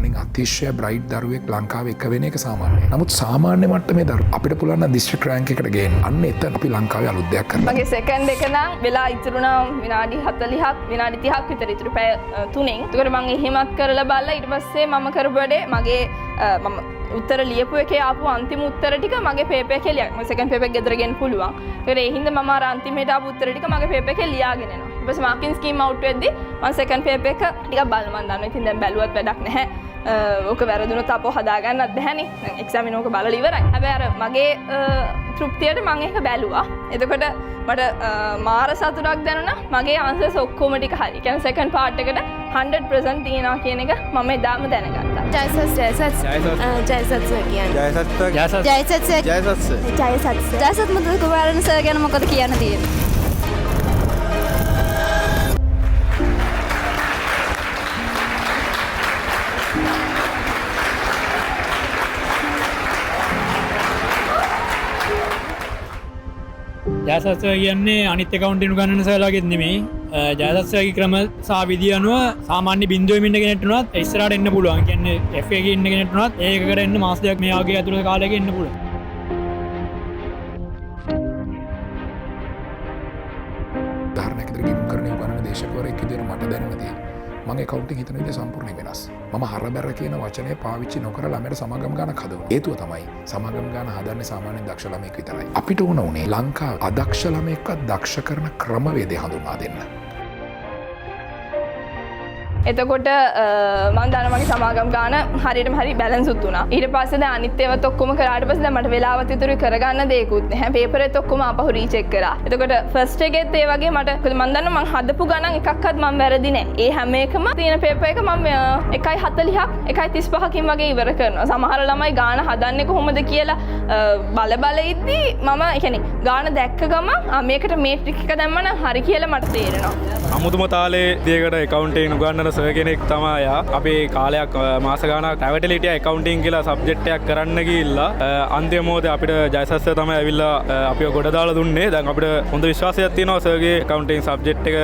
සාමාන්‍යයෙන් අතිශය බ්‍රයිට් දරුවෙක් ලංකාවේ එක වෙන එක සාමාන්‍යයි. නමුත් සාමාන්‍ය මට්ටමේ දරුවෝ අපිට පුළුවන් නම් දිස්ත්‍රික් රෑන්ක් එකට ගේන්න. අන්න එතන අපි ලංකාවේ අලුත් දෙයක් කරනවා. මගේ සෙකන්ඩ් එක නම් වෙලා ඉතුරු නම් විනාඩි 40ක් විනාඩි 30ක් විතර ඉතුරු පැය 3න්. ඒකට මං එහෙමත් කරලා බලලා ඊට පස්සේ මම කරපු වැඩේ මගේ මම උත්තර ලියපු එකේ ආපු අන්තිම උත්තර ටික මගේ පේපර් එකේ ලියා. මම සෙකන්ඩ් පේපර් එක ගෙදර ගෙන්න පුළුවන්. ඒකට ඒ හින්දා මම අර අන්තිමේට ආපු උත්තර ටික මගේ පේපර් එකේ ලියාගෙන එනවා. ඊට පස්සේ මාකින් ස්කීම් අවුට් වෙද්දි මම සෙකන්ඩ් පේපර් එක ටිකක් බලනවා. මං දන්නවා ඉතින් දැන් බැලුවත් වැඩක් නැහැ. ඕක වැරදුනොත් ආපහු හදාගන්නත් බැහැනේ. දැන් එක්සැමින ඕක බලලා ඉවරයි. හැබැයි අර මගේ තෘප්තියට මං ඒක බැලුවා. එතකොට මට මාර සතුටක් දැනුණා. මගේ ආන්සර්ස් ඔක්කොම ටික හරි. කියන්නේ සෙකන්ඩ් පාර්ට් එකට 100% තියෙනවා කියන එක මම එදාම දැනගත්තා. ජයසත් ජයසත් ජයසත් සර් කියන්නේ. ජයසත් ජයසත් සර් ජයසත් සර් ජයසත් සර් ජයසත් මුතුකුමාරන් සර් ගැන මොකද කියන්න තියෙන්නේ? ජයසත් සර් කියන්නේ අනිත් ඇකවුන්ටින් උගන්වන සර්ලාගෙත් නෙමෙයි. ජයසත් සර්ගේ ක්‍රම සහ විදි අනුව සාමාන්‍ය බිඳුවෙම ඉන්න කෙනෙක්ට වුණත් ඉස්සරහට එන්න පුළුවන්. කියන්නේ F එකේ ඉන්න කෙනෙක්ට වුණත් ඒ එකකට එන්න මාස දෙකක් මේ වගේ ඇතුළත කාලයක එන්න පුළුවන්. උදාහරණයක් විදිහට ගිණුම් කරන උගන්වන දේශකවරයෙක් විදිහට මට දැනෙන දේ මං ඇකවුන්ටින් හිතන විදිහ සම්පූර්ණයෙන් වෙනස්. මම හරබැර කියන වචනය පාවිච්චි නොකර ළමයට සමාගම් ගානක් හදවනවා. හේතුව තමයි සමාගම් ගාන හදන්නේ සාමාන්‍යයෙන් දක්ෂ ළමයෙක් විතරයි. අපිට ඕන උනේ ලංකාවේ අදක්ෂ ළමයෙක්වත් දක්ෂ කරන ක්‍රමවේදය හඳුන්වා දෙන්න. එතකොට මං දන්නවා මගේ සමාගම් ගාන හරියටම හරි බැලන්ස් උත් වුණා. ඊට පස්සේ දැන් අනිත් ඒවාත් ඔක්කොම කරාට පස්සේ දැන් මට වෙලාවත් ඉතුරු කරගන්න දෙයක්වත් නැහැ. පේපර් එකත් ඔක්කොම ආපහු රීචෙක් කරා. එතකොට ෆස්ට් එකෙත් ඒ වගේ මට මොකද මං දන්නවා මං හදපු ගණන් එකක්වත් මං වැරදි නෑ. ඒ හැම එකම තියෙන පේපර් එක මං 1.40ක් 1.35කින් වගේ ඉවර කරනවා. සමහර ළමයි ගාන හදන්නේ කොහොමද කියලා බල බල ඉද්දි මම ඒ කියන්නේ ගාන දැක්ක ගමන් මේකට මේ ට්‍රික් එක දැම්ම නම් හරි කියලා මට තේරෙනවා. අමුතුම තාලේ විදියකට ඇකවුන්ටින් උගන්වන සර් කෙනෙක් තමයි යා. අපි කාලයක් මාස ගාණක් රැවටිලා හිටියා ඇකවුන්ටින් කියලා සබ්ජෙක්ට් එකක් කරන්න ගිහිල්ලා අන්තිම මොහොතේ අපිට ජයසත් සර් තමයි ඇවිල්ලා අපිව ගොඩ දාලා දුන්නේ. දැන් අපිට හොඳ විශ්වාසයක් තියෙනවා සර්ගේ ඇකවුන්ටින් සබ්ජෙක්ට් එක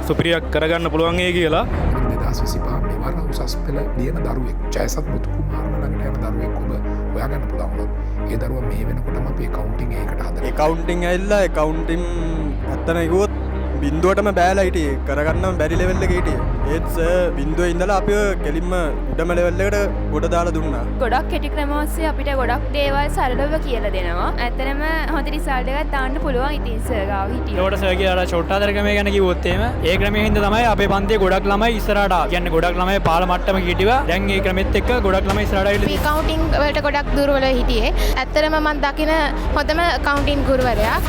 සුපිරියක් කරගන්න පුළුවන් ඒ කියලා. 2025 මෙවර උසස් පෙළ ලියන දරුවෙක් ජයසත් මුතුකුමාරන ළඟට යන දරුවෙක් ඔබ හොයාගන්න පුළුවන් වුණොත් ඒ දරුවා මේ වෙනකොටම අපි ඇකවුන්ටින් ඒකට හදනවා. ඇකවුන්ටින් ඇවිල්ලා ඇකවුන්ටින් ඇත්තම කිව්වොත් බින්දුවටම බෑලා හිටියේ. කරගන්නම බැරි ලෙවල් එකේ හිටියේ. ඒත් සර් බින්දුවේ ඉඳලා අපිව කෙලින්ම උඩම ලෙවල් එකට ගොඩ දාලා දුන්නා. ගොඩක් කෙටි ක්‍රම ඔස්සේ අපිට ගොඩක් දේවල් සරලව කියලා දෙනවා. ඇත්තටම හොඳ රිසල්ට් එකක් දාන්න පුළුවන් ඉතින් සර් ගාව හිටියොත්. ඒකට සර්ගේ අර ෂොට් හතර ක්‍රමය ගැන කිව්වොත් එහෙම ඒ ක්‍රමයෙන් හින්දා තමයි අපේ පන්තියේ ගොඩක් ළමයි ඉස්සරහට ආවේ. කියන්නේ ගොඩක් ළමයි පහළ මට්ටමක හිටියා. දැන් ඒ ක්‍රමෙත් එක්ක ගොඩක් ළමයි ඉස්සරහට ආවිල්ලා අපි ඇකවුන්ටින් වලට ගොඩක් දුර්වලව හිටියේ. ඇත්තටම මම දකින හොඳම ඇකවුන්ටින් ගුරුවරයා.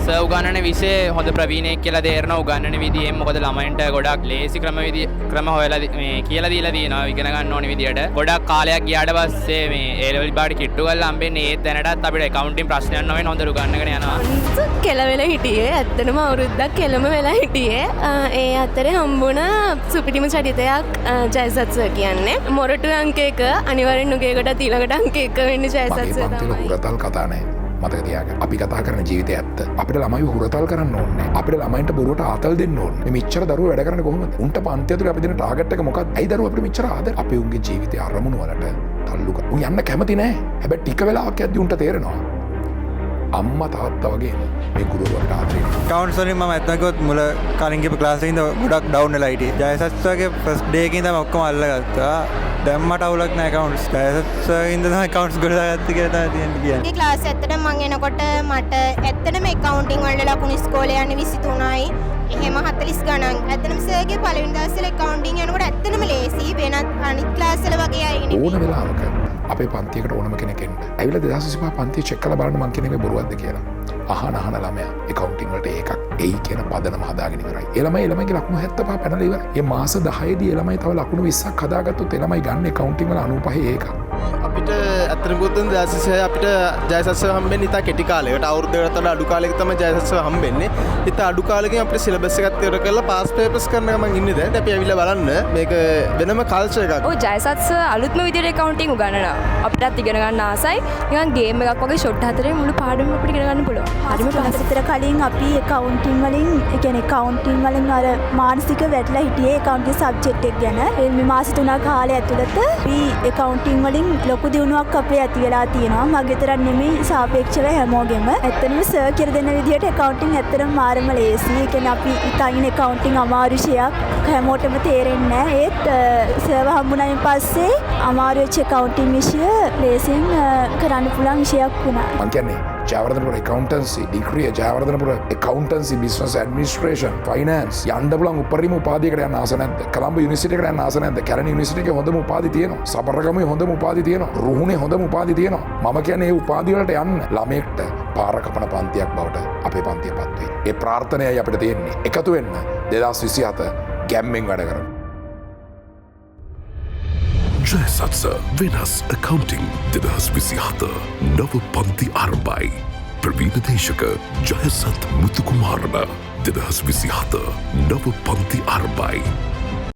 සර් උගන්වන විෂය හොඳ ප්‍රවීණයෙක් කියලා තේරෙනවා උගන්වන විදියෙන්. මොකද ළමයින්ට ගොඩක් ලේසි ක්‍රම හොයලා මේ කියලා දීලා තියෙනවා ඉගෙන ගන්න ඕන විදියට. ගොඩක් කාලයක් ගියාට පස්සේ මේ ඒ ලෙවල් විභාගෙට කිට්ටු කරලා හම්බෙන්නේ. ඒත් දැනටත් අපිට ඇකවුන්ටින් ප්‍රශ්නයක් නොවෙන හොඳට උගන්වගෙන යනවා. කෙලවෙලා හිටියේ. ඇත්තටම අවුරුද්දක් කෙලම වෙලා හිටියේ. ඒ අතරේ හම්බුණා සුපිරිම චරිතයක් ජයසත් සර් කියන්නේ. මොරටු අංක එක අනිවාර්යෙන් නුගේගොඩත් ඊළඟට අංක එක වෙන්නේ ජයසත් සර් තමයි. හුරතල් කතා නෑ. මතක තියාගන්න. අපි කතා කරන ජීවිතය ඇත්ත. අපිට ළමයිව හුරතල් කරන්න ඕනේ නෑ. අපිට ළමයින්ට බොරුවට ආතල් දෙන්න ඕනේ නෑ. මේ මෙච්චර දරුවෝ වැඩ කරන්නේ කොහොමද? උන්ට පන්ති ඇතුලේ අපි දෙන ටාගට් එක මොකක්ද? ඇයි දරුවෝ අපිට මෙච්චර ආදර? අපි උන්ගේ ජීවිතේ අරමුණු වලට තල්ලු කර. උන් යන්න කැමති නෑ. හැබැයි ටික වෙලාවක් යද්දි උන්ට තේරෙනවා අම්මා තාත්තා වගේම මේ ගුරුවරට ආදරේ. ඇකවුන්ට්ස් වලින් මම ඇත්තම කිව්වොත් මුල කලින් ගිහපු ක්ලාස් එකේ ඉඳන් ගොඩක් ඩවුන් වෙලා හිටියේ. ජයසත් සර්ගේ ෆස්ට් ඩේ එකේ ඉඳන් ඔක්කොම අල්ලගත්තා. දැන් මට අවුලක් නෑ ඇකවුන්ට්ස්. ජයසත් සර් ඉඳන් තමයි ඇකවුන්ට්ස් ගොඩ දාගත්තේ කියලා තමයි තියෙන්නේ කියන්නේ. මගේ ක්ලාස් ඇත්තටම මං එනකොට මට ඇත්තටම ඇකවුන්ටින් වලට ලකුණු ඉස්කෝලේ යන්නේ 23යි. එහෙම 40 ගණන්. ඇත්තටම සර්ගේ පළවෙනි දවස්වල ඇකවුන්ටින් යනකොට ඇත්තටම ලේසි. වෙනත් අනිත් ක්ලාස් වල වගේ අය නෙමෙයි. ඕන වෙලාවක අපේ පන්තියකට ඕනම කෙනෙක් එන්න. ඇවිල්ලා 2025 පන්තිය චෙක් කරලා බලන්න මං කියන එක බොරුවක්ද කියලා. අහන අහන ළමයා ඇකවුන්ටින් වලට ඒකක් එයි කියන පදනම හදාගෙන ඉවරයි. ඒ ළමයි ඒ ළමයිගේ ලකුණු 75 පැනලා ඉවරයි. මේ මාස 10 දී ඒ ළමයි තව ලකුණු 20ක් හදාගත්තොත් ඒ ළමයි ගන්න ඇකවුන්ටින් වල 95 ඒකක්. අපිට ඇත්තටම කිව්වොත් 2026 අපිට ජයසත් සර් හම්බෙන්නේ ඉතා කෙටි කාලයකට, අවුරුද්දකට වඩා අඩු කාලයක තමයි ජයසත් සර් හම්බෙන්නේ. ඉතා අඩු කාලෙකින් අපිට සිලබස් එකත් ඉවර කරලා පාස් පේපර්ස් කරන ගමන් ඉන්නේ දැන්. අපි ඇවිල්ලා බලන්න මේක වෙනම කල්චර් එකක්. ඔව්, ජයසත් සර් අලුත්ම විදියට ඇකවුන්ටිං උගන්වනවා. අපිටත් ඉගෙන ගන්න ආසයි. නිකන් ගේම් එකක් වගේ ෂොට් හතරේ මුළු පාඩමම අපිට ඉගෙන ගන්න පුළුවන්. හරිම පහසු. විතර කලින් අපි ඇකවුන්ටිං වලින්, ඒ කියන්නේ ඇකවුන්ටිං වලින් අර මානසික වැටලා හිටියේ ඇකවුන්ටිං සබ්ජෙක්ට් එක ගැන. ඒ මේ මාස 3 කාලය ඇතුළත අපි ඇකවුන්ටිං වලින් ලොකු දියුණුවක් අපේ ඇති වෙලා තියෙනවා. මගේ විතරක් නෙමෙයි, සාපේක්ෂව හැමෝගෙම. ඇත්තටම සර් කියලා දෙන විදිහට ඇකවුන්ටිං ඇත්තටම මාරම ලේසි. ඒ කියන්නේ අපි හිතන් ඇකවුන්ටිං අමාරු විෂයක්, හැමෝටම තේරෙන්නේ නැහැ. ඒත් සර්ව හම්බුනායින් පස්සේ අමාරු වෙච්ච ඇකවුන්ටිං විෂය ලේසියෙන් කරන්න පුළුවන් විෂයක් වුණා. මං කියන්නේ ජයවර්ධනපුර ඇකවුන්ටන්සි ඩිග්‍රිය, Jayewardenepura accountancy, business administration, finance යන්න පුළුවන් උපරිම උපාධියකට යන්න ආස නැද්ද? කොළඹ යුනිවර්සිටි එකට යන්න ආස නැද්ද? කැලණි යුනිවර්සිටි එකේ හොඳම උපාධි තියෙනවා. සබරගමුවේ හොඳම උපාධි තියෙනවා. රුහුණේ හොඳම උපාධි තියෙනවා. මම කියන්නේ මේ උපාධි වලට යන්න ළමයෙක්ට පාර කපන පන්තියක් බවට අපේ පන්තිය පත් වෙයි. ඒ ප්‍රාර්ථනයයි අපිට තියෙන්නේ. එකතු වෙන්න 2027 ගැම්මෙන් වැඩ කරමු. ජයසත් සර් වෙනස් ඇකවුන්ටිං 2027 නව පන්ති ආරම්භයි. ප්‍රවීණ දේශක ජයසත් මුතුකුමාරණ. 2027 නව පන්ති ආරම්භයි.